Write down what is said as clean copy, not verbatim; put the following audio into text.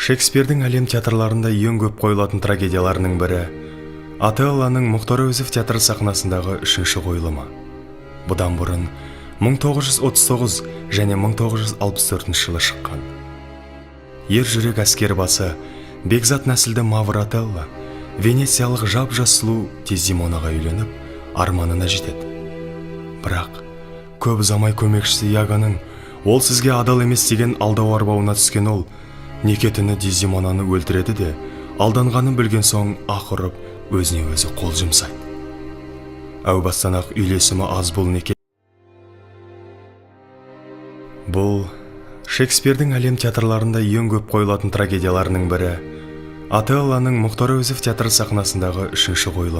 Шекспирдің әлем театрларында ең көп қойылатын трагедияларының бірі — Отеллоның Мұхтар Әуезов театры сахнасындағы үшінші қойылымы. Бұдан бұрын 1939 және 1964 жылы шыққан. Ер жүрек әскер басы, бекзат нәсілді мавр Отелло венециялық жап жас сұлу Дездемонаға үйленіп, арманына жетеді. Бірақ көп ұзамай көмекшісі Яганың «ол сізге адал емес» деген алдау арбауына түскен ол неке түні Дездемонаны өлтіреді де, алданғанын білген соң аһ ұрып, өзіне өзі қол жұмсайды. Әу бастан ақ үйлесімі аз бұл неке. Бұл Шекспирдің әлем театрларында ең көп қойылатын трагедияларының бірі — Отеллоның Мұхтар Әуезов театры сахнасындағы үшінші қойылым.